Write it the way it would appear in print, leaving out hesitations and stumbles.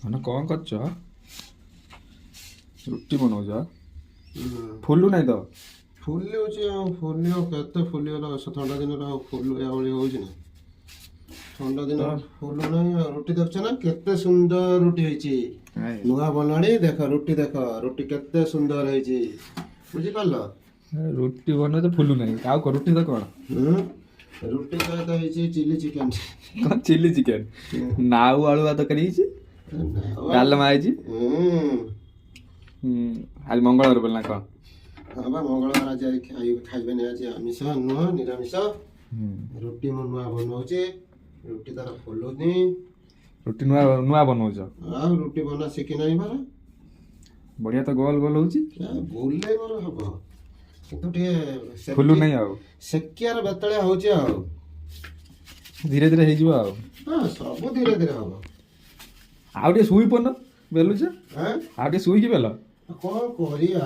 ମାନେ କ'ଣ କରୁଛ? ରୁଟି ବନଉଛ? ଫୁଲୁ ନାହିଁ ତ? ଫୁଲୁଛି ଆଉ, ଫୁଲିବ, କେତେ ଫୁଲିବ? ଥଣ୍ଡା ଦିନରେ ଆଉ ଫୁଲୁ ଭଳି ହଉଛି ନା? ଥଣ୍ଡା ଦିନ ଫୁଲୁ ନାହିଁ। ଆଉ ରୁଟି ଦେଖୁଛ ନା, କେତେ ସୁନ୍ଦର ରୁଟି ହେଇଛି? ନୂଆ ବନାଣି। ଦେଖ ରୁଟି, ଦେଖ ରୁଟି କେତେ ସୁନ୍ଦର ହେଇଛି, ବୁଝିପାରିଲ? ରୁଟି ବନଉଛ, ଫୁଲୁ ନାହିଁ। ଆଉ କଣ ରୁଟି ତ କ'ଣ? ହୁଁ, ରୁଟି ସହିତ ହେଇଛି ଚିଲି ଚିକେନ। କ'ଣ ଚିଲି ଚିକେନ? ନାଉ ଆଳୁ ତରକାରୀ ହେଇଛି, ଡାଲମା ହେଇଛି। ହୁଁ, ଆଜି ମଙ୍ଗଳବାର ବୋଲି ନା କ'ଣ? ହଁ ବା, ମଙ୍ଗଳବାର ଆଜି। ଖାଇବେନି ଆଜି, ଆମିଷ ନୁହଁ, ନିରାମିଷ। ରୁଟି ମୁଁ ନୂଆ ବନଉଛି, ରୁଟି ତାର ଫୁଲୁନି। ରୁଟି ନୂଆ ନୂଆ ବନଉଛ? ଆଉ ରୁଟି ବନା ଶିଖି ନାହିଁ ପରା। ବଢିଆ ତ ଗୋଲ ଗୋଲ ହଉଛି। ବୁଲେଇ ମୋର ହବ, କିନ୍ତୁ ଟିକେ ଫୁଲୁ ନାହିଁ ଆଉ। ସେକିଆର ବେତଳିଆ ହଉଛି ଆଉ। ଧୀରେ ଧୀରେ ହେଇଯିବ ଆଉ। ହଁ, ସବୁ ଧୀରେ ଧୀରେ ହବ। ଆଉ ଟିକେ ଶୋଇ ପଡୁନ, ବେଲୁଛ। ଆଁ? ଆଉ ଟିକେ ଶୋଇକି ବେଲ। କଣ କରିବା?